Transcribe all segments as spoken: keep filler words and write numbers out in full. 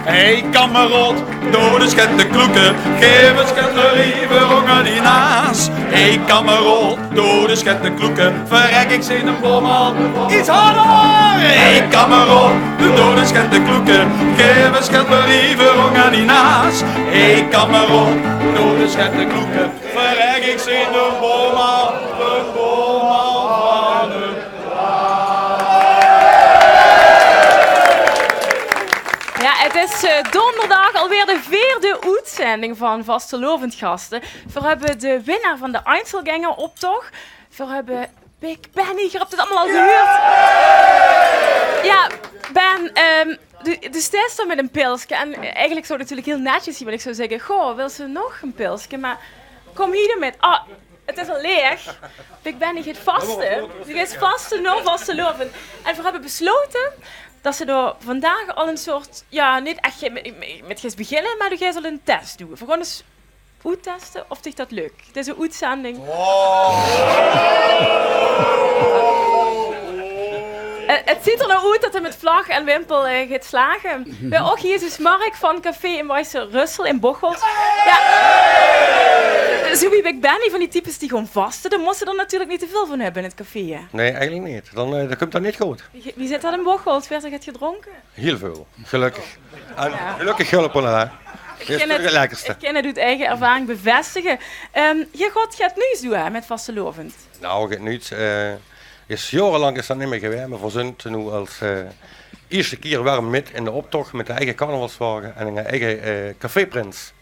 Hé kameraod, doot ins get te kloeke, gaef ins get te rieve ónger die naas. Hé kameraod, doot ins get te kloeke, verrek, ich zeen de bom al. Iets harder! Hé kameraod, doot ins get te kloeke, gaef ins get te rieve ónger die naas. Hé kameraod, doot ins get te kloeke, verrek, ich zeen de bom al, de bom al van de Ja, het is eh, donderdag alweer de veerde oetzending van Vastelaovend Gaste. Veer höbbe de winnaar van de Einzelgänger-optoch. Veer höbbe Big Benny, geer höbt het allemaol al gehuurd. Ja, Ben, ehm doe, doe steis dao mit ein pilske. En eigelik zou het natuurlik hiel netjes zien, want ich zou zègke: "Goh, wils se nog ein pilske?" Mer kom hie mit. Ah, het is al leeg. Big Benny geit vaste. Doe geis vaste nao Vastelaovend. En veer höbbe beslaote det se dao vandaag al ein soort, ja, neet ech mit, mit, mit geis beginne, mer doe geis al eine test doon. Veer gaon ins oetteste of dich det lök, deze oetzending. Eh, het zuut d'r nao oet det 'r mit vlag en wimpel eh, geit slage. Mer ouch hie is Mark van café in Weiße Rüssel in Bocholt. Ja. Zo wie Big Benny, van die types die gewoon vaste, dan mós se d'r natuurlik neet te väöl van höbbe in het café, hè? Nee, eigelik neet. Dan, eh, dan kump det neet good. Wie, wie zit det in Bocholt? Waert d'r get gedrónke? Hiel väöl, gelökkig. En gelökkig hölp 'r, hè. Ich kin het, ich kin het oet eige ervaring bevestige. Ehm, geer gaot get nuuts doon, hè, mit Vastelaovend. Nou, get nuuts. Eh, is, jaorelank is det neet mieë gewaes, mer veer zeen noe es eh, ierste kier weer mit in de optoch mit de eige carnavalswage en ein eige eh, caféprins.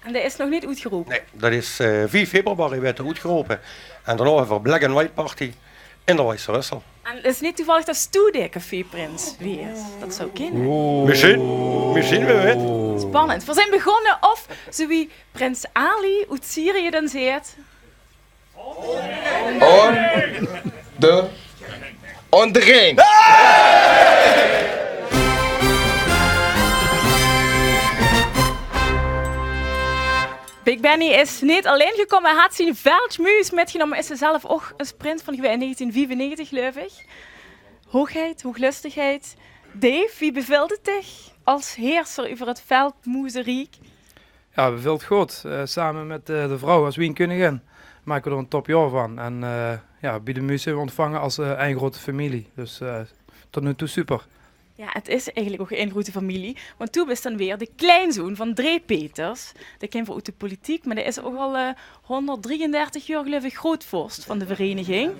En dae is nog neet oetgerope? Nee, det is eh, vief februari waert 'r oetgerope. En daonao höbbe veer Black and White Party in de Weiße Rüssel. En het is neet toevallig det doe de caféprins waers? Det zou kinne. Mesjien, mesjien, wae weit. Spannend. Veer zeen begós, of zo wie prins Ali oet Syrië dan zaet: Ónger de óndergein. Big Benny is neet allein gekómme, haet zien veldjmuus mitgenómme, is 'r zelf ouch es prins van gewaes in negentien viefennegentig, geluif ich. Hoogheid, hoeglöstigheid. Dave, wie bevèlt het dich es heerser euver het veldjmoezeriek? Ja, bevèlt good. Eh, same mit eh, de vrouw es wienkundige make veer d'r ein topjaor van. En eh, ja, bie de muus zeen veer óntvange es eh, ein groete femilie. Dus eh, tot noe toe super. Ja, het is eigelik ouch ein groete femilie. Want doe bis dan weer de kleinzoon van Dré Peters. Dae kinne veer oet de politiek, mer dae is ouch al eh, hónderddrieëndertig jaor, geluif ich, groeatvorst van de vereiniging.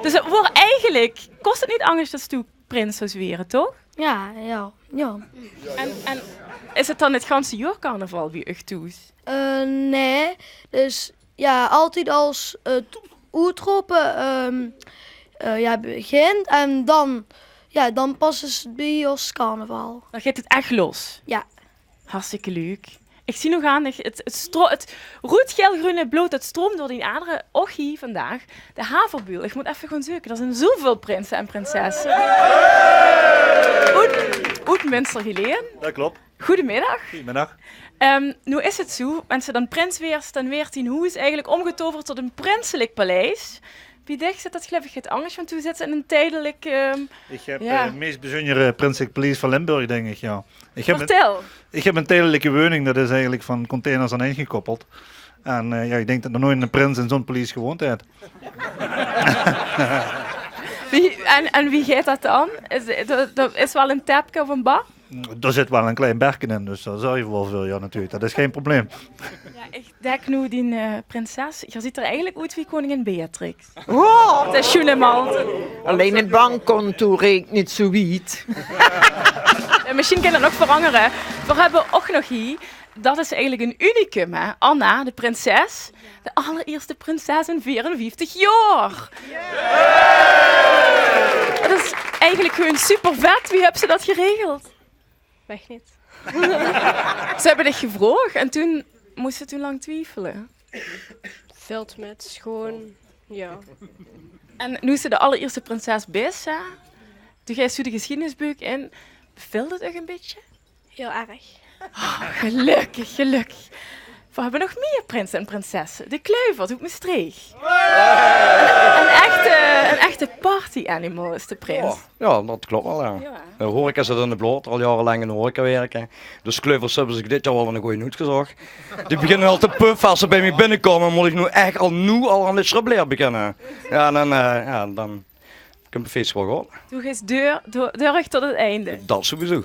Dus het waor eigelik, kós het neet angers det doe prins zous waere, toch? Ja, ja, ja. En, en is het dan het ganse jaor carnaval bie uch thoes? Eh, nee, dus ja, altied es het oetrope ehm, eh, ja, begint en dan, ja, dan pas is het bie ós carnaval. Dan geit het ech los? Ja. Hartstikke leuk. Ich zeen nog aan, ich, het, het, stro- het roead-gael-greune blood, det stroomp door dien adere. Och hie vandaag, de Haverbuul. Ich mót effe gaon zeuke. D'r zeen zoväöl prinse en prinsesse. Oet, oet Munstergelaen. Det klop. Goedemiddag. Goedemiddag. Ehm, noe is het zoe, es se dan prins waers, dan waert dien hoes eigelik ómgetoverd tot ein prinselik paleis. Bie dich zit det, geluif ich, get angers, want doe zits in ein tiedelik ehm, Ich höb ja. eh, het meis bezunjere prinselik paleis van Limburg, dink ich, ja. Ich höb ein, Vertel. Ich höb ein tiedelike woning, det is eigelik van containers aanein gekoppeld. En eh, ja, ich dink det nog noeats eine prins in zoe'n paleis gewoeand haet. Wie, en, en wie geit det dan? Is, det, det is waal ein tepke of ein bar? D'r zit waal ein klein berke in, dus det zörg waal veur, ja, natuurlik. Det is gein probleem. Ja, ich dèk noe dien eh, prinses. Geer zuut d'r eigelik oet wie koningin Beatrix. Wow! Det is sjoen, hè, man. Allein ein bankkonto reik neet zo wied. En mesjien kan det nog verangere. Veer höbbe ouch nog hie, det is eigelik ein unicum, hè? Anna, de prinses. De allerierste prinses in veerenvieftig jaor. Det is eigelik gewoon supervet. Wie höbs se det geregeld? Weit ich neet. Ze höbbe dich gevraog en toen mós se toen lang twiefele. Veldjmuts, gewoon, ja. En noe se de allerierste prinses bis, hè? Doe geis zoe de gesjiedenisbeuk in. Bevèlt het uch ein bietje? Hiel erg. Oh, gelökkig, gelökkig. Veer höbbe nog mieë prinse en prinsesse. De Kluivert oet Mestreech. Ein echte, ein echte party animal is de prins. Jao, jao, dat klop waal, jao. Jao, hè? De horeca zit in de blood, al jaorelang in de horeca wirke. Dus Kleuvers höbbe zich dit jaor waal 'ne gooje hoed gezoch. Die beginne al te puffe es ze bij mich binnekómme. Mót ich noe ech al, noe al aan de sjrubbeer beginne? Jao, dan, eh, jao, dan kump 't fieës waal good. Doe geis deur, deur, dörch tot 't einde. Dat sowieso.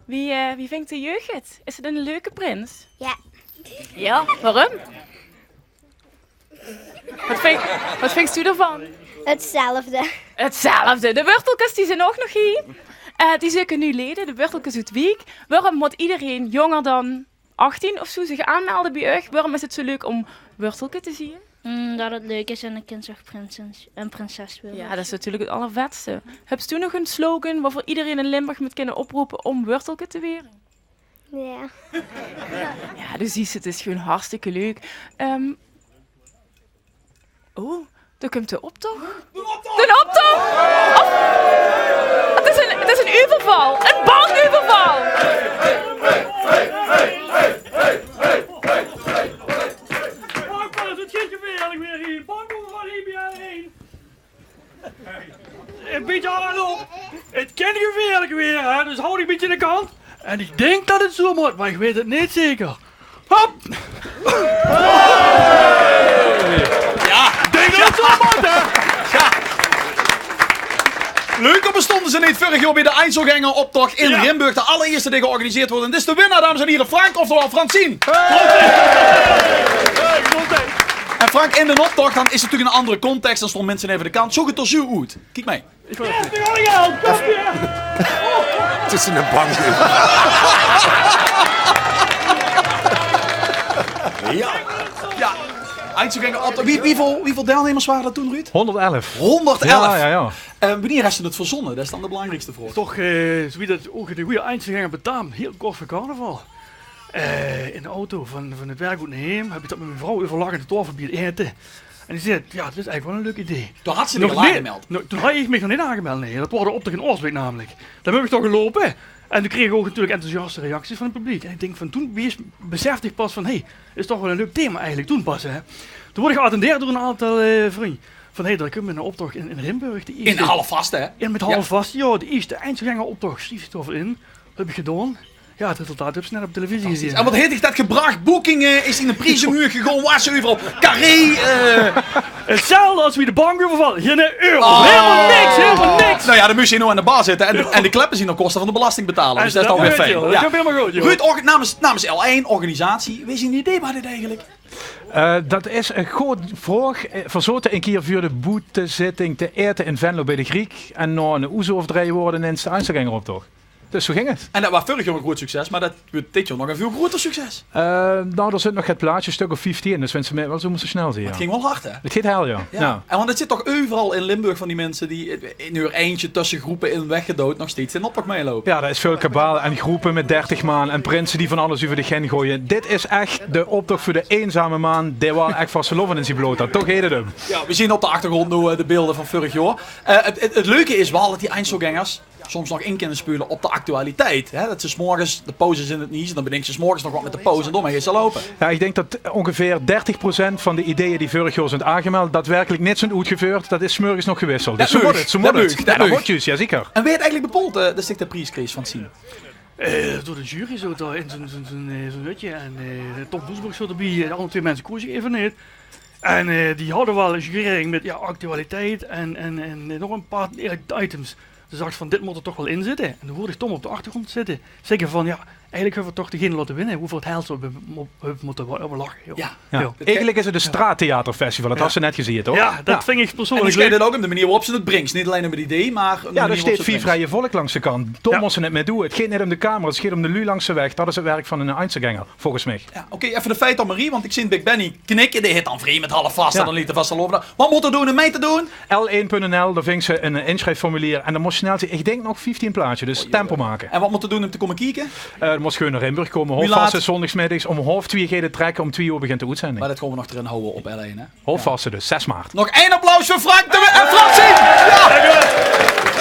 Wie, eh, wie vingk de jeug 't? Is 't 'ne leuke prins? Jao. Jao, waorum? Wat ving, wat vings doe d'rvan? 'Tzelfde. 'Tzelfde. De Wurtelkes, die zeen ouch nog hie. Eh, die zeuke nuuj leje, de Wurtelkes oet Wiek. Waorum mót ederein jónger dan achtien of zoe zich aanmelde bie uch? Waorum is 't zoe leuk óm Wurtelke te zieë? Mm, dat 't leuk is en dan kins se ouch prins en, en prinses weure. Jao, dat is natuurlik 't allervetste. Höbs doe nog 'ne slogan woeveur ederein in Limburg mót kinne oprope óm Wurtelke te weure? Jao. Jao, dus zuus se, 't is gewoon hartstikke leuk. Ehm, oh, dao kump de optoch. De optoch! Of, 't is 'n, 't is 'n euverval. 'Ne banguverval! Banguverval, 't geit gevieërlik weer hie. Banguverval hie bie L1. 'n Bietje hardop. 't Kin gevieërlik weer, hè, dus haoj dich 'n bietje aan de kant. En ich dink dat 't zoe mót, mer ich weit 't neet zeker. Hop! Jao. Ich dink dat 't zoe mót, hè. Jao. Leuk, dao bestónge ze neet vörig jaor bie de Einzelgängeroptoch in Rimburg. De allerierste die georganiseerd woort. En dit is de winnaar, dames en hiere. Frank, oftewel Francine. En Frank, in d'n optoch, dan is 't natuurlik 'nen andere context. Dan stónge minse eve aan de kant. Zoog 't d'r zoe oet? Kiek mei. Tösse de bank. Jao. Jao. Einzelgänger op de, wie, wieväöl, wieväöl deilnummers wore d'r toen, Ruud? Hónderdelf. Hónderdelf? Jao, jao, jao. Eh, wienie höbs se 't verzónne? Dat is dan de belangriekste vraog. Toch, eh, zoe wie dat ouch de gooje Einzelgänger betaamt, hiel kort veur carnaval. Eh, in de auto van, van 't werk oet nao heem höb ich dat mit mien vrouw euverlag aan de taofel bie 't aete. En die zag: "Jao, dat is eigelik waal 'n leuk idee." Toen hads se dich al aangemeld? Nog neet, no, toen haw ich mich nog neet aangemeld, nae. Dat waor de optoch in Oosbeek namelik. Dao bön ich toch geloupe. En toen kreeg ich ouch natuurlik enthousiaste reacties van 't publiek. En ich dink van, toen wees, besefde ich pas van: "Hey, is toch waal 'n leuk thema eigelik." Toen pas, hè. Toen woort ich geattendeerd door 'n aantal, eh, vrunj. Van: "Hey, d'r kump 'nen optoch in, in Rimburg." De ierste. In Halfvaste, hè? Jao, mit Halfvaste, jao. De ierste Einzelgängeroptoch, sjrief dich d'r veur in. Höb ich gedoon. Jao, 't resultaat höbs se net op televisie gezeen. En wat haet dich dat gebrach? Boekinge, is in de prieze umhoeg gegaon, waas se euveral. Carré, eh. 'Tzelfde es wie de banguverval. Geine euro. Oh. Hielemaol niks, hielemaol niks. Nou jao, dan mós se noe aan de bar zitte en de, en de kleppe zien op koste van de belastingbetaler. Dus dat is toch weer fijn. Jao. Ruud, och, namens, namens L1, organisatie, wie zien die idee bie dit eigelik? Eh, dat is 'n gooj vraog. Eh, veer zote 'ne kier veur de boetezitting te aete in Venlo bie de Griek. En nao 'n oezo of drei woort 't inins de Einzelgängeroptoch. Dus zoe ging 't. En dat waor vörig jaor 'n groeat succes, mer dat weurt dit jaor nog 'n väöl groeter succes. Eh, nou, d'r zit nog get plaatsje, stök of vieftien, dus wens se mei wils, mós se snel zeen, jao. 't Ging waal hard, hè? 't Geit hel, jao. Jao. Jao. En want 't zit toch euveral in Limburg van die minse die, eh, in häör eintje tösse gróppe in weggedoud nog steeds in optoch meiloupe. Jao, d'r is väöl kabaal en gróppe mit dertig maan en prinse die van alles euver dich haer goeje. Dit is ech de optoch veur de eenzame maan, dae waal ech vastelaovend in zien blood haet. Toch heet 't 'm. Jao, veer zeen op de achtergróndj noe, eh, de beelder van vörig jaor. Eh, 't, 't, 't leuke is waal dat die Einzelgängers soms nog in kinne speule op de actualiteit, hè? Dat se 's morges, de pauze is in 't nuuts, en dan bedinks se 's morges nog get mit de pauze en dan geis se loupe. Jao, ich dink dat óngeveer dertig procent van de ideeë die vörig jaor zeen aangemeld, daadwerkelik neet zeen oetgeveurd. Dat is 's morges nog gewisseld. Dus zoe mót 't, zoe mót 't. Jao, dat mót juus, jao, zeker. En wae haet eigelik bepaold, eh, dat se de pries kreegs, Francine? Eh, door de jury zoot dao in zoe'n, zoe'n, zoe'n, eh, zoe'n hutje. En, eh, Tom Doesburg zoot d'rbie, eh, de anger twee minse koos ich eve neet. En, eh, die hadde waal 'n jurering mit, jao, actualiteit en, en, en, eh, nog 'n paar items. Ze zag van: "Dit mót d'r toch waal in zitte." En toen hoorde ich Tom op de achtergróndj zitte zègke van: "Jao, eigelik höbbe veer toch degene laote winne woeveur 't hel v'r op, op, op höbbe mótte wa-, höbbe lache, jao." Jao. Jao. Eigelik is 't 'n straattheaterfestival, dat has se net gezeen, toch? Jao, dat ving ich persoonlik leuk. En 't geit ouch óm de meneer woop se 't brings. Neet allein óm 't idee, mer óm de meneer woop se 't brings. Jao, dao steit vief rieje volk langs de kant. Dao mós se 't mit doon. 't Geit neet óm de camera's, 't geit óm de luuj langs de weg. Dat is 't werk van 'nen Einzelgänger, volges mich. Jao, oké, effe de feite, Marie, want ich zeen Big Benny knikke. Dae haet dan vrie mit Halfvaste, dan liet 'r vast al euver. Wat mót 'r doon óm mei te doon? L1 punt nl, dao vingt ze 'n inschriefformulier en dan mós se snel zeen. Ich dink nog vieftien plaatsje, dus tempo make. En wat mót 'r doon óm te kómme kieke? Eh, d'r mós gewoon nao Rimburg kómme. Halfvaste is zóndigsmiddigs, óm haof twieë geit 't trèkke, óm twieë oor begint de oetzending. Mer dat gaon v'r nog d'rin hawwe op L1, hè? Halfvaste dus, zes maart. Nog ein applaus veur Frank de, eh, Francine! Jao!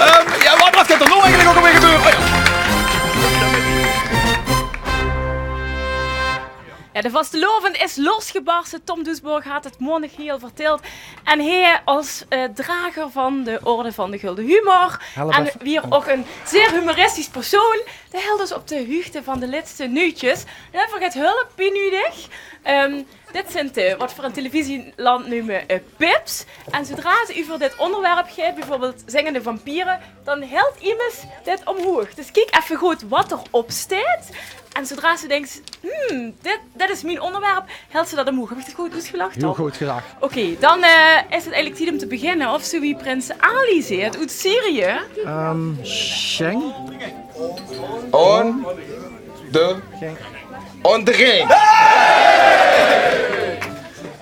Ehm, jao, wat, wat geit d'r noe eigelik ouch alweer gebeure? Oh jao. Jao, De vastelaovend is losgebarste. Tom Doesborg haet 't maondig hie al vertèld. En hae es, eh, drager van de Orde van de Gulden Humor. En wie ouch ein zeer humoristisch persoon, dae hèlt ós op de huugde van de lètste nuujtjes. En höbbe v'r get hulp bie nudig. Ehm, dit zint, eh, wat v'r in televisieland neume, eh, pips. En zoedra ze euver dit óngerwerp geit, bieveurbeeld zingende vampire, dan hèlt emes dit ómhoeg. Dus kiek effe good wat d'r op steit. En zoedra ze dinks, "Hm, dit, dit is mien óngerwerp," hèlt ze dat ómhoeg. Höb ich dat good oetgelag, Tom? Hiel good gedach. Oké, dan, eh, is 't eigelik tied óm te beginne. Of zoe wie prins Ali zeet, oet Syrië. Ehm, Sjeng? On de... On de ring.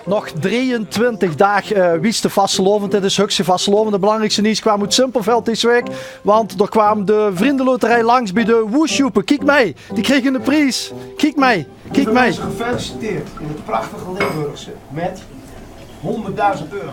Nog drieëntwintig daag, eh, wies de vastelaovend. Dit is Hukse vastelaovend. 't Belangriekste nuujs kwaam oet Simpelveld dees waek. Want dao kwaam de Vriendeloterij langs bie de Woesjoepe. Kiek mei, die kriege eine pries. Kiek mei, kiek mei. Gefeliciteerd in het prachtige Limburgse met honderdduizend euro.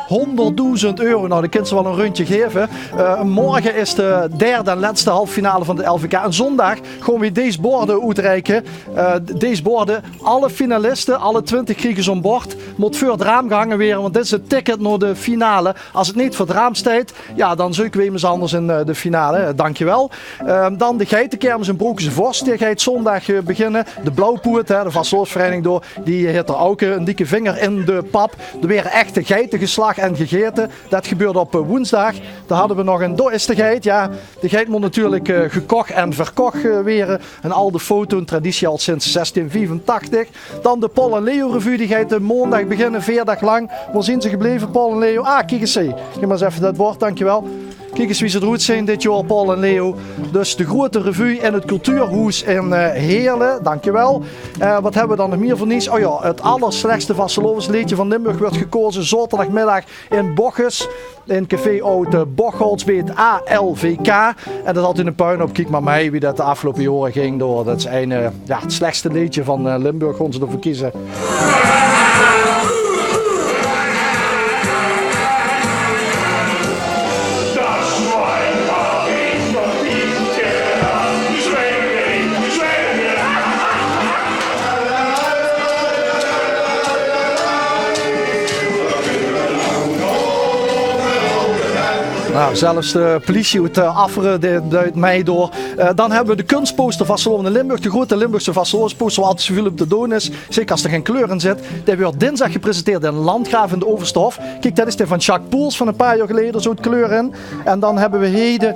Honderddoezend euro, nou, die kins se waal ein rundje gaeve. Eh, morge is de derde en lètste halffinale van de L V K. En zóndig gaon v'r dees borde oetreike. Eh, dees borde, alle finaliste, alle twintig kriege zoe'n bord. Mót veur 't raam gehange waere, want dit is 't ticket nao de finale. Es 't neet veur 't raam steit, jao, dan zeuke v'r emes anders in, eh, de finale. Dankjewel. Ehm, dan de geitekermis in Broekse Vos, die geit zóndig, eh, beginne. De Blauwpoet, hè, de vastelaovesvereiniging dao, die haet d'r ouch, eh, ein dikke vinger in de pap. D'r waere echte geite gesjlach en gegaete. Dat gebeurde op, eh, woensdig. Dao hadde v'r nog ein, dao is de geit. Jao, de geit mót natuurlik, eh, gekoch en verkoch, eh, waere. Ein alde foto, ein traditie al sinds zestien viefentachtig. Dan de Paul en Leo Revue, die geit de maondig beginne, veer daag lang. Wo zeen ze gebleve, Paul en Leo? Ah, kiek ins, hè. Gaef mer ins effe dat bord, dankjewel. Kiek ins wie ze d'roet zeen dit jaor, Paul en Leo. Dus de groeate revue in 't cultuurhoes in, eh, Heerle. Dankjewel. Eh, wat höbbe v'r dan nog mieë veur nuujs? O jao, 't allerslechste vastelaovesleedje van Limburg wuuert gekaoze zaoterdigmiddig in Bochus, in café Oud, eh, Bocholt, bie 't A L V K. En dat haet 'ne puinhoop. Kiek mer mei wie dat de aafgeloupe jaore ging door. Dat is ein, eh, jao, 't slechste leedje van, eh, Limburg, gaon ze d'rveur keze. Nou, zelfs de pliesie oet, eh, Aafre, die duit mei door. Eh, dan höbbe v'r de kunstposter Vastelaovend in Limburg. De groeate Limburgse vastelaovesposter, wo altied zoeväöl op te doon is. Zeker es d'r gein kleur in zit. Dae wuuert dinsdig gepresenteerd in Landgraaf in de Overstehof. Kiek, dat is dae van Jacques Poels van ein paar jaor geleje. Dao zoot kleur in. En dan höbbe v'r heden,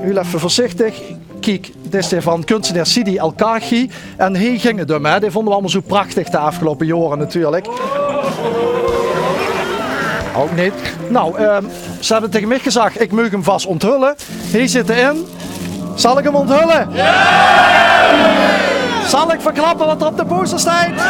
hiel effe veurzichtig. Kiek, dit is dae van kunstenaer Sidi El Karchi. En hae ging 't óm, hè. Dae vónde v'r allemaol zoe prachtig de aafgeloupe jaore natuurlik. Ouch neet. Nou, ehm, ze höbbe taenge mich gezag, ich maag 'm vas ónthulle. Hae zit d'rin. Zal ich 'm ónthulle? Jao! Zal ich verklappe wat d'r op de poster steit? Jao!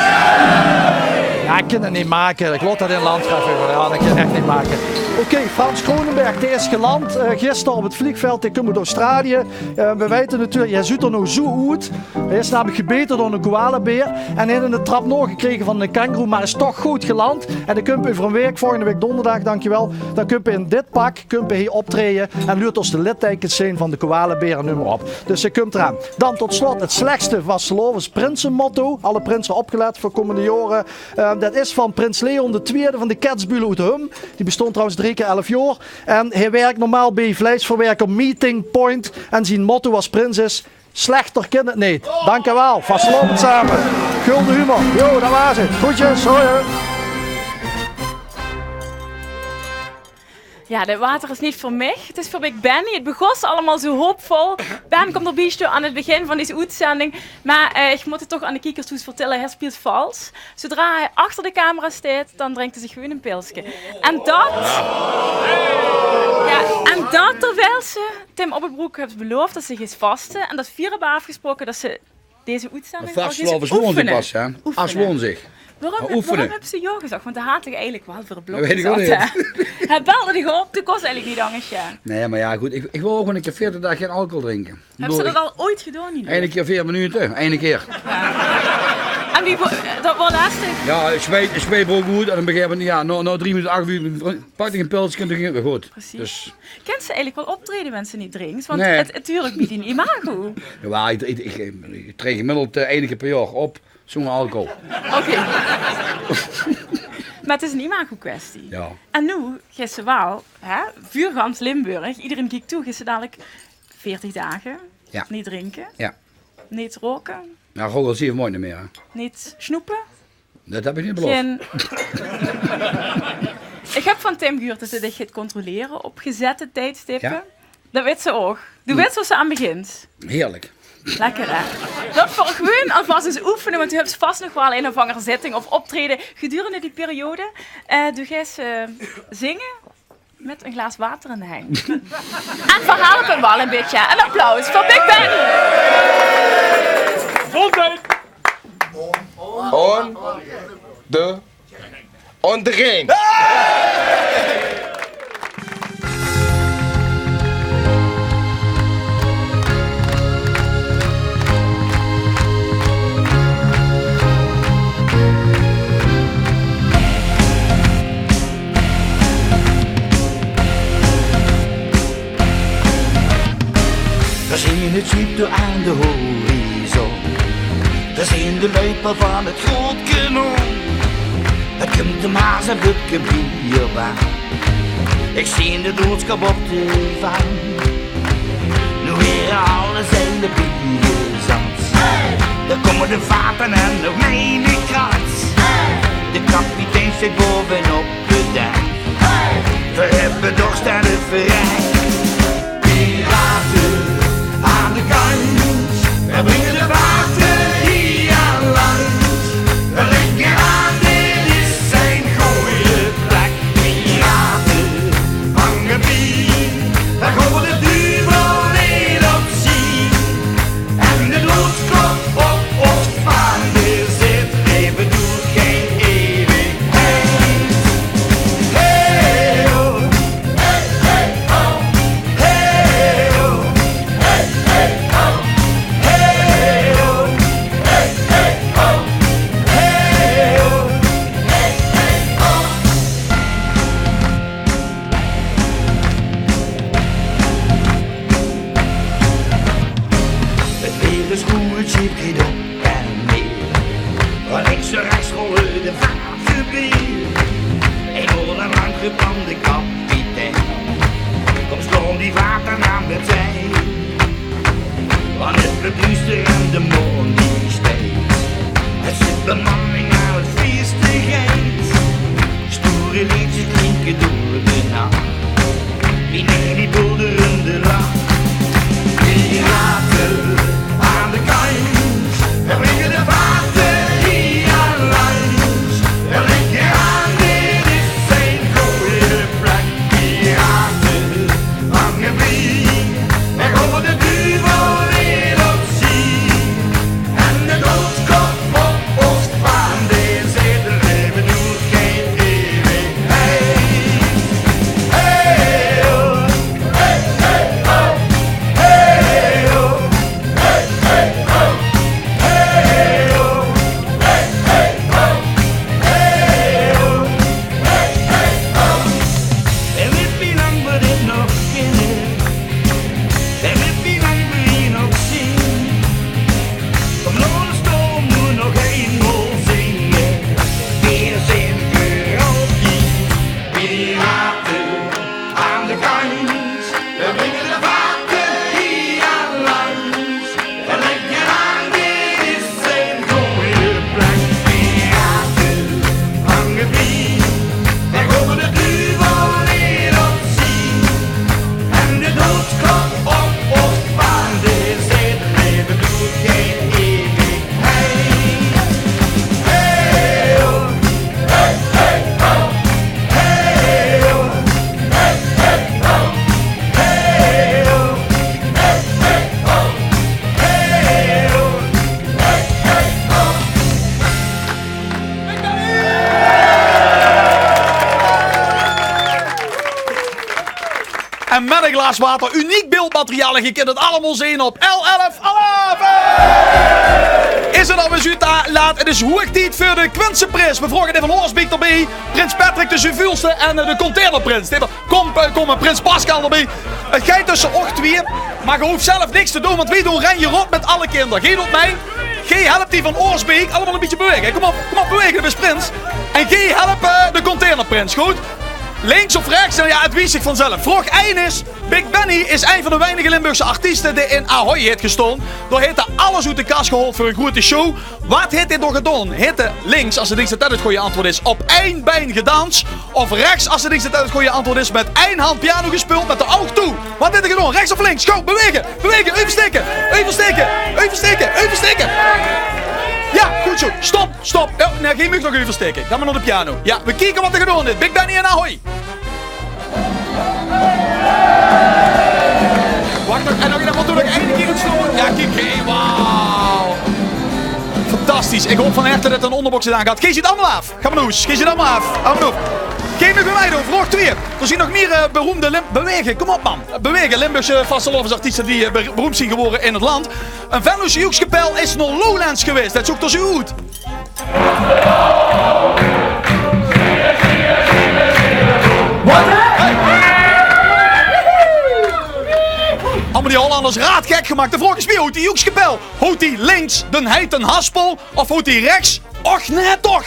Jao, ich kin 't neet make. Ich laot dat in Landgraaf euver. Jao, dat kin ich ech neet make. Oké, Frans Kronenberg, dae is geland, eh, gister op 't vleegveld. Dae kump oet Australië. Eh, v'r weite natuurlik, hae zuut d'r noe zoe oet. Hae is namelik gebaete door eine koalabeer en haet eine trap nao gekrege van eine kangeroe, mer is toch good geland. En dae kump euver ein waek, volgende waek donderdig, dankjewel, dan kump hae in dit pak, kump hae hie optraeje en leet ós de litteikes zeen van de koalabeer en neum mer op. Dus hae kump d'raan. Dan tot slot 't slechste vastelaovesprinsemotto. Alle prinse, opgelet veur kómmende jaore. Eh, dat is van prins Leon de Twiede van de Ketsbüle oet Hum. Die bestóng trouwens drie kier elf jaor. En hae wirk normaal bie vleisverwerker Meeting Point. En zien motto es prins is: "Slechter kin 't neet." Dankjewel, vastelaovend same. Gulden Humor. Jo, dat waas 't. Groetjes, hoi, hoi. Jao, dit water is neet veur mich. 't Is veur Big Benny. 't Begós allemaol zoe hoopvol. Ben kump d'r bie sjtoon aan 't begin van dees oetzending. Mer, eh, ich mót 't toch aan de kiekers thoes vertèlle, hae speelt vals. Zoedra hae achter de camera steit, dan drink hae zich gewoon ein pilske. En dat, jao, en dat terwiel ze Tim Oppenbroek höbs belaof dat ze geis vaste. En dat veer höbbe aafgesproke dat ze deze oetzending al geis oefene. Oefene. Waorum, waorum höbs se jao gezag? Want hae haet dich eigelik waal veur 't blok gezat, hè? Hae belde dich op, doe kós eigelik neet angers, jao. Nae, mer jao, good, ich, ich wól ouch gewoon ein kier veertig daag gein alcohol drinke. Höbs se dat al oeats gedaon, Nina? Eine kier veer minute, eine kier. En wie wo-, dat woar lastig. Jao, ich zweet, ich zweet ouch good. En op ein gegaeve moment, jao, nao, nao drie minute, ach oer, pakde ich ein pilske en toen ging 't weer good. Precies. Dus. Kins se eigelik waal optraeje wens se neet drinks? Want nee. 't, 't huurt ouch bie dien imago. Jao, ich, ich, ich, ich traej gemiddeld, eh, eine kier per jaor op zónger alcohol. Oké. Mer 't is ein imago-kwestie. Jao. En noe, geis se waal, hè, veur gans Limburg, ederein kiek toe, geis se dalik veertig daag neet drinke, neet roke. Jao, roke al zeve maondj neet mieë, hè. Neet snoepe. Dat höb ich neet belaof. Gein... Ich höb van Tim gehuurd dat hae dich geit controlere op gezette tiedstippe. Jao. Dat wits se ouch. Doe wits wao se aan begins. Heerlik. Lekker, hè? Dat veur gewoon alvas ins oefene, want doe höbs vas nog waal ein of anger zitting of optraeje gedurende die periode. Eh, doe geis, eh, zinge mit ein glaas water in de henj. En veer helpe 'm waal ein bietje. Ein applaus veur Big Ben. Gezondheid. On de, on the ring. Veer zeen 't sjiep dao aan de horizon. Veer zeen de luiper van 't groot kanon. Dao kump de Maas en Butke bie baan. Ich zeen de doodskop op de vaan. Noe weer alle zeile biegezat. Dao kómme de vate en nog meinig krats. De kapitein steit bovenop de dek. Veer höbbe dorst en 't verrek. Pirate aan de kantj, veer bringe de vate hie aan landj. Veer ligke aan, dit is ein gooj plek. Pirate, vang 'm bie, dao gaon veer de duvel neet op zien. En de doodskop op ós vaan, dae zit, laeve doert gein eeuwigheid. Hey ho, hey, hey ho, hey ho, hey, hey ho, hey, hey ho, hey, hey ho, hey ho, hey, hey ho. 't Weer is good, 't sjiep geit op en neer. Van links nao rechs rolle de vate bie. Ein oor lang rope de kapitein: kóm, slaon die vate aan de zij. Want 't weurt duuster en de moon die steit. 't Sjip bemanning, alles vies te geit. Stoere leedsjes klinke door de nach. Wie neet die bulderende lach. Pirate aan de kantj, veer bringe de vate hie aan landj. Veer ligke aan, dit is ein gooj plek. Pirate, vang 'm bie, dao gaon veer de duvel neet op zien. En de doodskop op ós vaan, dae zit, laeve doert gein eeuwigheid. Hey ho, hey, hey ho, hey ho, hey, hey ho, hey ho, hey, hey ho, hey ho, hey, hey ho. En wit wie lang veer dit nog kinne, en wit wie lang veer hie nog zien. Kóm, laot ós noe nog einmaol zinge. Veer zeen veur altied pirate aan de kantj. Veer bringe de vate hie aan landj. Veer ligke aan, dit is ein gooj plek. Pirate, vang 'm bie, dao gaon veer de duvel neet op zien. En de doodskop op ós vaan, dae zit, laeve doert gein eeuwigheid. Hey ho, hey, hey ho, hey ho, hey, hey ho, hey ho, hey, hey ho, hey, hey ho. En mit ein glaas water, uniek beeldmateriaal, en geer kint 't allemaol zeen op L elf Alaaf! Hey! Is 't alweer zoe laat? 't Is hoeg tied veur de Kwintseprinse. Veer vraoge 't eve aan Oorsbeek d'rbie. Prins Patrick de Zuveulste en, eh, de containerprins. Kom, eh, kom, eh, prins Pascal d'rbie. 't Geit tösse óch twieë, mer geer hoof zelf niks te doon, want veer doon Renje Rot mit alle kinder. Geer doot mei. Geer help die van Oorsbeek allemaol e bietje bewaege. Kom op, kom op, bewaege, de bis prins. En geer help, eh, de containerprins, good? Links of rechs? Noe jao, 't wies zich vanzelf. Vraog ein is, Big Benny is ein van de weinige Limburgse artieste dae in Ahoy haet gestange. Dao haet 'r alles oet de kas gehaold veur ein groete show. Waat haet 'r dao gedaon? Haet 'r links, es 'r dinks det det 't gooje antwoord is, op ein bein gedans? Of rechs, es 'r dinks det det 't gooje antwoord is, mit ein hand piano gespeuld mit de oug toe? Waat haet 'r gedaon? Rechs of links? Gaw, bewaege, bewaege, euverstaeke, euverstaeke, euverstaeke, euverstaeke. Jao, good zoe. Stop, stop. Jao, nae, geer maag nog euverstaeke. Gaon v'r nao de piano. Jao, v'r kieke waat 'r gedaon haet. Big Benny in Ahoy. Wach, nog, en nog, det mót nog eine kier 't sloon. Jao, kiek, hey, wauw. Fantastisch. Ich haop van herte det 't óngerbóks is aangehad. Geer zeet allemaol aaf. Gaon v'r nao hoes. Geer zeet allemaol aaf. Gaon v'r nao hoes. Geer maag weer meidoon. Vraog twieë. D'r zeen nog mier, eh, beroemde Lim-, bewaege. Kom op, man. Bewaege. Limburgse vastelaovesartieste die, eh, be-, beroemp zeen gewore in 't land. Ein Venlose joekskapel is nao Lowlands gewaes. Det zoog d'r zoe oet. Allemaol die Hollanders raadgek gemaak. De vraog is, wie hoot die joekskapel? Hoot die links d'n heiten haspel of hoot die rechs? Och, nae, toch?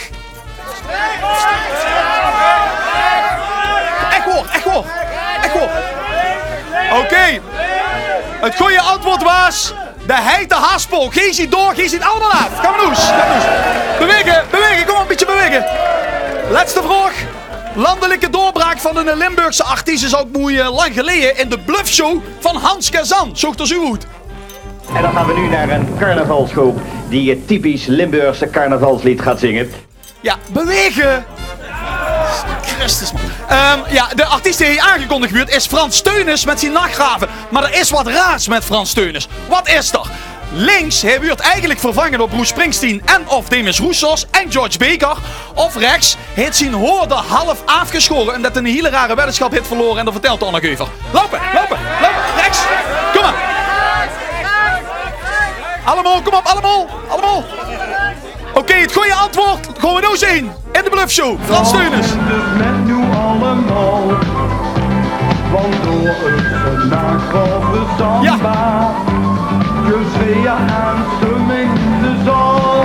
Ech waor, ech waor, ech waor. Oké. 't Gooje antwoord waas de heite haspel. Geer zeet door, geer zeet allemaol aaf. Gaon v'r nao hoes, gaon v'r nao hoes. Bewaege, bewaege, kom op, bietje bewaege. Lètste vraog. Landelijke doorbraak van 'ne Limburgse artiest is ouch moei, eh, lang geleje in de Bluffshow van Hans Kazan. Zoog d'r zoe oet. En dan gaan we nu naar een carnavalsgroep die het typisch Limburgse carnavalslied gaat zingen. Jao, bewaege! Christus, man. Ehm, jao, de artiest dae hie aangekondig wuuert is Frans Theunisz mit zien Nachtgraven. Mer d'r is waat raars mit Frans Theunisz. Waat is d'r? Links, hae wuuert eigelik vervange door Bruce Springsteen en of Demis Roussos en George Baker. Of rechs, hae haet zien haor d'r half aafgesjaore umdet 'r 'n hiel rare weddenschap haet verlaore en dao vertèlt 'r nog euver. Loupe, loupe, loupe, rechs. Kom mer. Allemaol, kom op, allemaol, allemaol. Oké, 't gooje antwoord gaon v'r noe zeen in de Bluffshow. Frans Theunisz. Met nu allemaal, want door het vandaag al de samba, gezweer en stumming de zaal.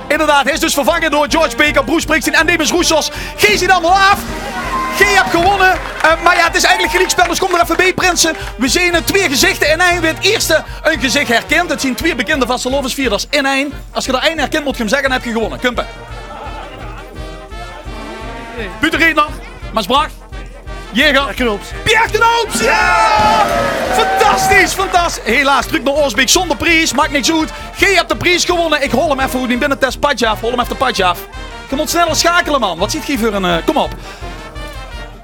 Inderdaad, hae is dus vervange door George Baker, Bruce Springsteen en Demis Roussos. Geer zeet allemaol aaf. Geer höb gewónne. Eh, mer jao, 't is eigelik geliekspel, dus kóm d'r effe bie, prinse. V'r zeen, eh, twieë gezichte in ein. Wae 't ierste ein gezich herkint. 't Zeen twieë bekinde vastelaovesvierders in ein. Es geer d'r ein herkint, mót geer 'm zègke, dan höb geer gewónne. Kump. Buuttereedner, Maas Brach, Jaeger. Pierre Knoops. Pierre Knoops, jao! Fantastisch, fantastisch. Helaas, trök nao Oorsbeek zónger pries, maak niks oet. Geer höb de pries gewónne. Ich haol 'm effe oet mien binnetes, padje aaf, haol 'm effe de padje aaf. Geer mót sneller sjakele, man. Waat zeet geer veur ein, eh, kóm op.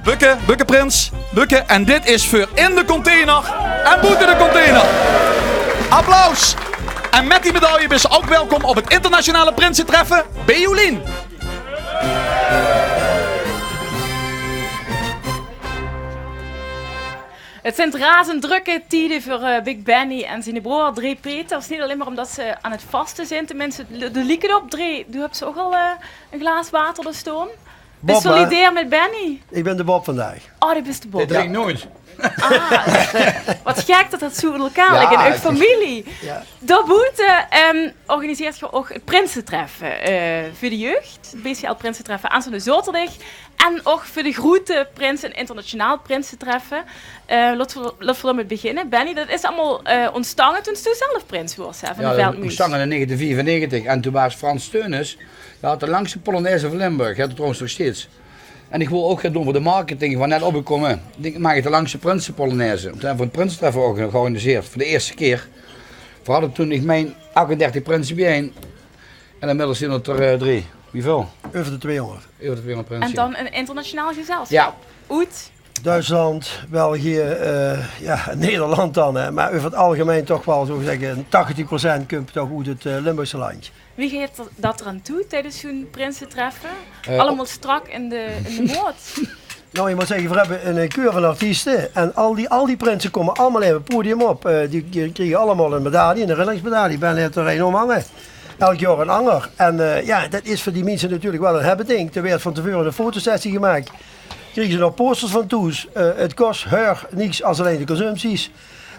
Bukke, bukke, prins, bukke. En dit is veur in de container en boete de container. Applaus. En mit die medaille bis se ouch welkom op 't internationale prinsetreffe bie Joelien. 't Zint razend drökke tieje veur, eh, Big Benny en ziene broor, Dré Peters. Neet allein mer ómdet ze aan 't vaste zint, teminste, de, de lieke op, Dré. Doe höbs ouch al, eh, ein glaas water dao staon. Bis se solidair mit Benny? Ich bön de Bob vandaag. Oh, doe bis de Bob. Dae drink noets. Ah, waat gek det det zoe in elkaar ligk. Jao, ein familie. Jao. Dao boete, ehm, organiseert geer ouch 't prinsetreffe, eh, veur de jeug. 't B C L Prinsetreffe aanstaonde zaoterdig. En ouch veur de groete prinse, 'n internationaal prinsetreffe. Eh, laote v'r, laote v'r dao mit beginne. Benny, det is allemaol, eh, óntstange toen s toe zelf prins woors, hè, van de Veldjmuus. Jao, det is óntstange in negentien viefennegentig. En toen waas Frans Theunisz, dae haw de langste polonaise van Limburg. Haet 'r trouwens nog steeds. En ich wól ouch get doon veur de marketing van net opgekómme. Ich dink, maak ich de langste prinsepolonaise. Toen höbbe v'r 'n prinsetreffe georganiseerd veur de ierste kier. V'r hadde toen, ich mein, achtendertig prinse biejein. En inmiddels zeen 't d'r, eh, drie. Wieväöl? Euver de tweehóngerd. Euver de tweehóngerd prinse. En dan ein internationaal gezelsjap. Jao. Oet? Duitsland, België, eh, jao, Nederland dan, hè. Mer euver 't algemein toch waal, zólle v'r zègke, tachtig procent kump toch oet 't, eh, Limburgse landj. Wie geit det d'raan toe tiedes zoe'n prinsetreffe? Eh, allemaol strak in de, in de maot. Nou, ich mót zègke, veer höbbe ein, ein keur van artieste. En al die, al die prinse kómme allemaol effe 't podium op. Eh, die, die kriege allemaol ein medaille, ein herinneringsmedaille. Benny haet d'r ein ómhange. Eder jaor ein anger. En, eh, jao, det is veur die minse natuurlik waal ein happening. D'r wuuert van te veure ein fotosessie gemaak. Kriege ze nog posters van thoes. Eh, 't kos häör niks es allein de consumpties.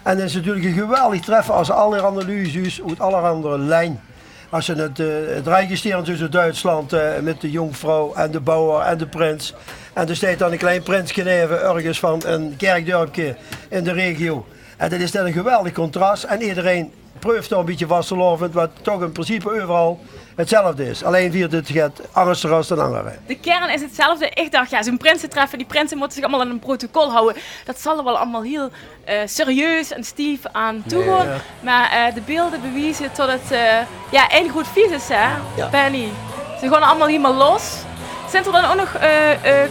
En 't is natuurlik ein geweldig treffe es allerhande luuj zuus oet allerhande länj. Es ze 't, eh, 't Dreigestern zuus oet Duitsland, eh, mit de jónkvrouw en de bouwer en de prins. En d'r steit dan ein klein prinske neve örges van ein kèrkdörpke in de regio. En det is dan ein geweldig contras. En ederein preuf dao ein bietje vastelaovend, wat toch in principe euveral 'tzelfde is. Allein viert 't get angers es de angere. De kern is 'tzelfde. Ich dach, jao, zoe'n prinsetreffe, die prinse mótte zich allemaol aan ein protocol hawwe. Det zal waal allemaol hiel eh, serieus en stief aan toe gaon. Mer, eh, de beelde bewieze det 't, eh, jao, ein groeat fies is, hè, Benny? Ze gaon allemaol hielemaol los. Zeen d'r dan ouch nog, eh, eh,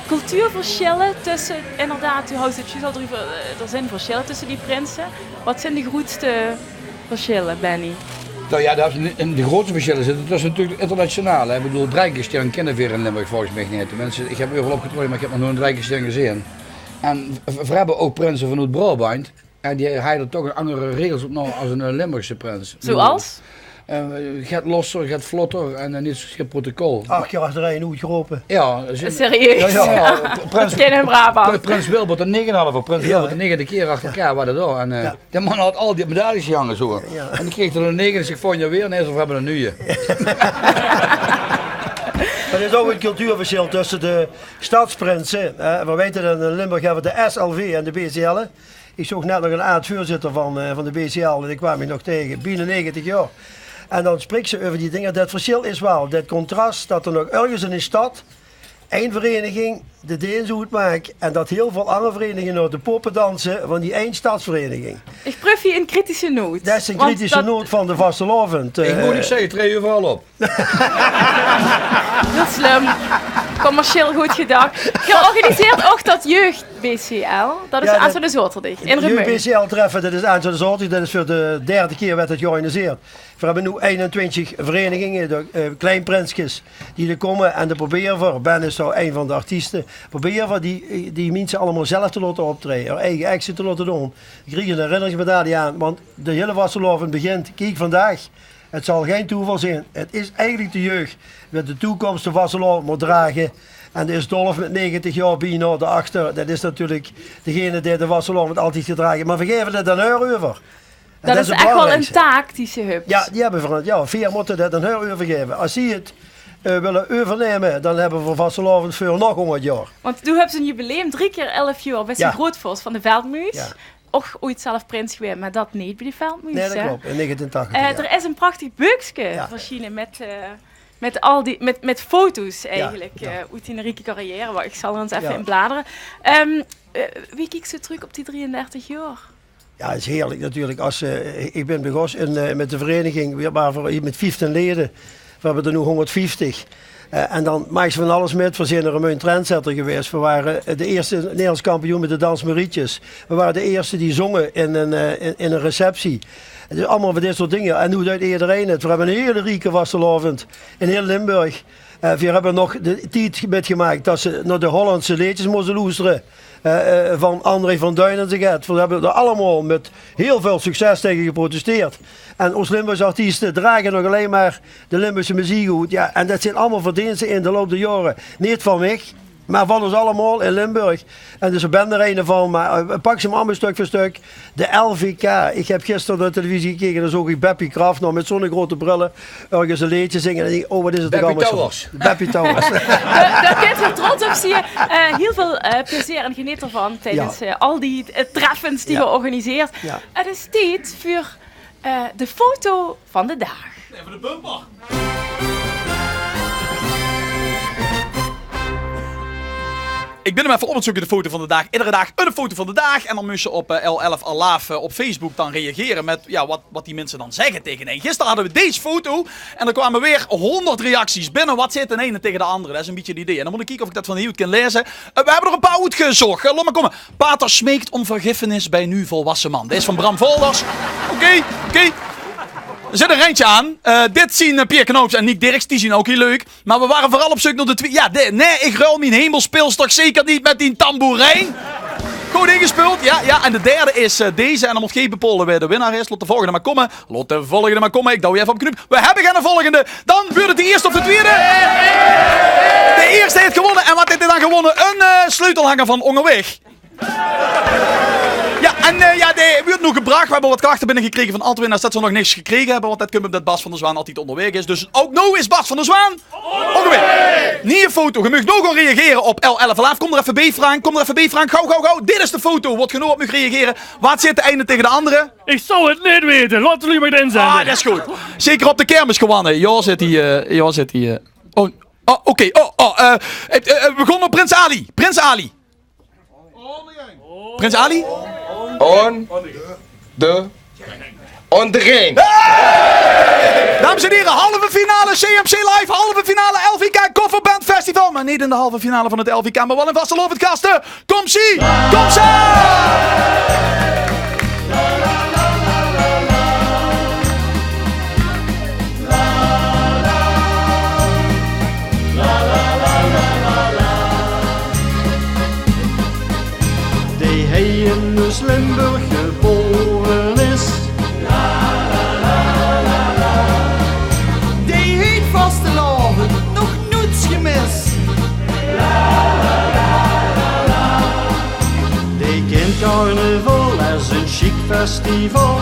cultuurversjille tösse, inderdaad, doe haws 't zjuus al d'reuver, eh, d'r zeen versjille tösse die prinse. Wat zeen de groeatste versjille, Benny? Nou jao, det is ein, ein, de groeatste versjille zeen, det is natuurlik internationaal, hè. Ich bedoel, Dreigestern kinne veer in Limburg volges mich neet. Tenminste, ich höb euveral opgetraoje, mer ich höb nog noeats ein Dreigestern gezeen. En v-, veer höbbe ouch prinse vanoet Braobant. En die haje d'r toch ein angere regels op nao es ein, eh, Limburgse prins. Zoeals? Eh, get losser, get vlotter en, eh, neet zoe get protocol. Ach, jao, d'r ein oetgerope. Jao, serieus? Jao, jao. Prins, prins Wilbert de negenenhalve, prins Wilbert de negende kier achter elkaar waas det dao. En, eh, de man haw al die medailles hange zoe. En dan kreeg d'r ein nege en zag: "Volgend jaor weer." "Nae," zag, "veer höbbe ein nuje." D'r is ouch ein cultuurversjil tösse de stadsprinse. Eh, veer weite det in Limburg höbbe veer de S L V en de B C L. Ich zoog net nog ein aad-veurzitter van, eh, van de B C L en ich kwaam 'm nog taenge, binne negentig jaor. En dan spriks se euver die dinger. Det versjil is waal, det contras, det d'r nog örges in ein stad ein vereniging de deens oetmaak en det hiel väöl anger vereniginge nao de poppe danse van die ein stadsvereniging. Ich preuf hie ein kritische noot. Det is ein kritische noot van de vastelaovend. Ich mót, eh, zègke, ich traej euveral op. Hiel slum. Commercieel good gedach. Geer organiseert ouch det jeug-B C L. Det is aanstaonde zaoterdig in Remunj. Jeug-B C L-treffe, det is aanstaonde zaoterdig. Det is veur de derde kier wuuert det georganiseerd. Veer höbbe noe einentwintig vereniginge, de, eh, klein prinskes, die d'r kómme. En dan probere veer, Ben is dao ein van de artieste, probere veer die, die minse allemaol zelf te laote optraeje, häör eige actie te laote doon. Die kriege ein herinneringsmedaille aan, want de hiele vastelaovend begint, kiek, vandaag. 't Zal gein toeval zeen. 't Is eigelik de jeug waat de toekóms de vastelaovend mót drage. En d'r is Dolf mit negentig jaor binne dao achter. Det is natuurlik degene dae de vastelaovend altied gedrage haet. Mer veer gaeve 't aan häör euver. En det is ech waal ein taak die se höbs. Jao, die höbbe veer, jao, veer mótte det aan häör euvergaeve. Es zie 't, eh, wille euvernumme, dan höbbe veer vastelaovend veur nog hóngerd jaor. Want doe höbs ein jubileum, drie kier elf jaor, bès se groeatvors van de Veldjmuus. Jao. Ouch oeats zelf prins gewaes, mer det neet bie de Veldjmuus, hè? Nae, det klop. In negentien tachtig, jao. Eh, d'r is ein prachtig beukske versjiene mit, eh, mit al die, mit, mit foto's eigelik, eh, oet dien rieke carrière. Wach, ich zal d'r ins effe in bladere. Ehm, eh, wie kieks se trök op die drieëndertig jaor? Jao, 't is heerlik natuurlik. Es, eh, ich bin begós in, eh, mit de vereniging, veer wore hie mit vieftien lede. Veer höbbe d'r noe hóngerdvieftig. Eh, en dan maaks se van alles mit. Veer zeen in Remunj trendsetter gewaes. Veer wore, eh, de ierste Nederlands kampioen mit de dansmarietjes. Veer wore de ierste die zónge in ein, eh, in, in ein receptie. 't Is allemaol van dit soort dinger. En noe deit ederein 't. Veer höbbe ein hiel rieke vastelaovend in hiel Limburg. Eh, veer höbbe nog de tied mitgemaak det ze nao de Hollandse leedjes móste loestere. Eh, eh, van André van Duin en zoe get. Veer höbbe d'r allemaol mit hiel väöl succes taenge geprotesteerd. En ós Limburgse artieste drage nog allein mer de Limburgse meziek oet. Jao, en det zeen allemaol verdeenste in de loup der jaore. Neet van mich, mer van ós allemaol in Limburg. En dus ich bin d'r eine van, mer, eh, pak ze mer allemaol stök veur stök. De L V K. Ich höb gister nao de televisie gekeke, dao zoog ich Beppie Kraft nog mit zoe'n groeate bril örges ein leedje zinge. En ich dink: "Oh, waat is 't toch allemaol sjoen." Beppie Towers. Dao, dao kint geer trots op zieë. Eh, hiel väöl, eh, plezeer en geneet d'rvan tiedes, eh, al die, eh, treffes die geer organiseert. Jao. 't Is tied veur, eh, de foto van de daag. Nae, veur de bumper. Ich bin 'm effe op 't zeuke, de foto van de daag. Iedere daag ein foto van de daag. En dan mós se op, eh, L elf Alaaf, eh, op Facebook dan reagere mit, jao, wat, wat die minse dan zègke taenge dich. Gister hadde veer dees foto en d'r kwame weer hóngerd reacties binne. Wat zaet d'n eine taenge d'n angere? Det is ein bietje 't idee. En dan mót ich kieke of ich det van hie oet kin laeze. Eh, veer höbbe d'r ein paar oetgezóch. Eh, laot mer kómme. Pater smeekt om vergiffenis bij nu volwassen man. Dit is van Bram Volders. Oké, oké. Zit 'n rentje aan. Eh, dit zien, eh, Pierre Knoops en Niek Dirks. Die zien ouk hiel leuk. Mer we ware veural op zeuk nao de twie-, jao, de, nae, ich ruil mien hemelspils toch zeker neet mit dien tamboerijn. Good ingespeuld. Jao, jao. En de derde is, eh, deze. En dan mót geej bepaole wae de winnaar is. Laot de volgende mer kómme. Laot de volgende mer kómme. Ich douw effe op knóp. We höbbe geine volgende. Dan weurt 't de ierste of de twiede. De ierste haet gewónne. En waat haet 'r dan gewónne? Eine, eh, sleutelhanger van Óngerwaeg. Jao, en, eh, jao, dae weurt noe gebrach. We höbbe waat klachte binnegekrege van al de winnaars det ze nog niks gekrege höbbe, want det kump ómdet Bas van der Zwaan altied óngerwaeg is. Dus ouk noe is Bas van der Zwaan óngerwaeg. Nieje foto. Geej maag noe gaon reagere op L elf Alaaf. Kóm d'r effe bie, Frank. Kóm d'r effe bie, Frank. Gauw, gauw, gauw. Dit is de foto wo geej noe op maag reagere. Waat zaet de eine taenge de andere? Ich zou 't neet weite. Laot de luuj mer inzende. Ah, det is good. Zeker op de kermis gewanne. Jao, zaet 'r, eh, jao, zaet 'r, eh. Oh, oh, oké. Oh, oh, eh, eh, eh, we gaon nao Prins Ali. Prins Ali. Prins Ali? On the, on the game. Dames en hiere, halve finale C M C Live, halve finale L V K Coverband Festival. Mer neet in de halve finale van 't L V K, mer waal in Vastelaovend Gaste. Kóm zie, kóm zie! Dae hie in Oos-Limburg gebore is. Dae haet vastelaovend nog noets gemis. Dae kint carnaval es ein sjiek festival.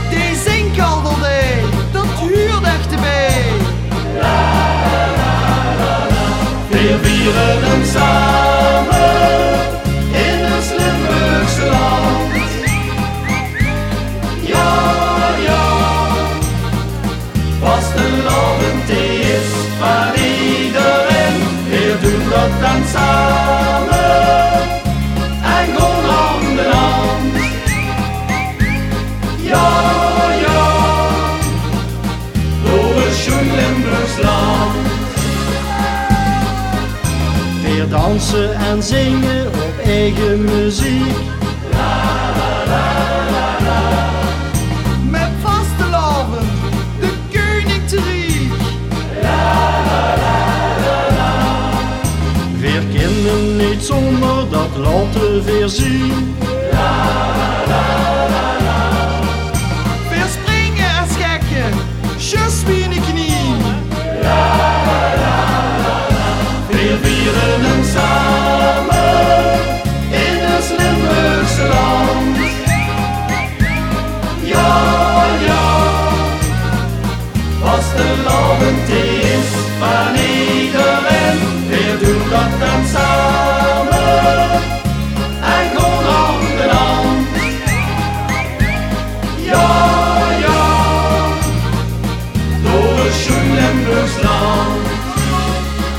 Dae zingk al waal, dae, det huurt ech d'rbie. Veer viere 'm same in 't Limburgse land. Jao, jao. Vastelaovend, dae is van ederein. Veer doon det dan same en gaon hand in hand. Jao, jao, door 't sjoen Limburgs land. Veer danse en zinge op eige meziek. Mit vastelaovend, de keuning te riek. Veer kinne neet zónger, det laote veer zien. Veer springe es gekke, zjus wie 'ne knien. Veer viere 'm same in 't Limburgse land. Jao, jao. Vastelaovend, dae is van ederein. Veer doon det dan same en gaon hand in hand. Jao, jao. Door 't sjoen Limburgs land.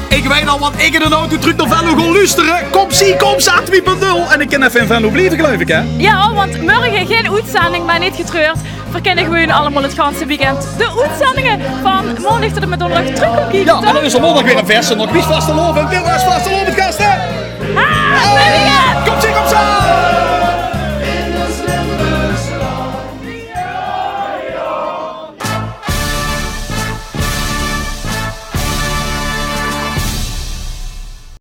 Ich weit al waat ich in d'n auto trök nao Venlo gaon loestere. Kóm zie, kóm zie, twieë punt nul. En ich kin effe in Venlo blieve, geluif ich, hè? Jao, want mörge gein oetzending, mer neet getreurd. Veer kinne gewoon allemaol 't ganse weekend de oetzendinge van maondig tot en mit dónderdig trök gaon kieke, toch? Jao, en dan is d'r maondig weer ein verse, nog wie vastelaovend. Dit waas Vastelaovend Gaste. Ah,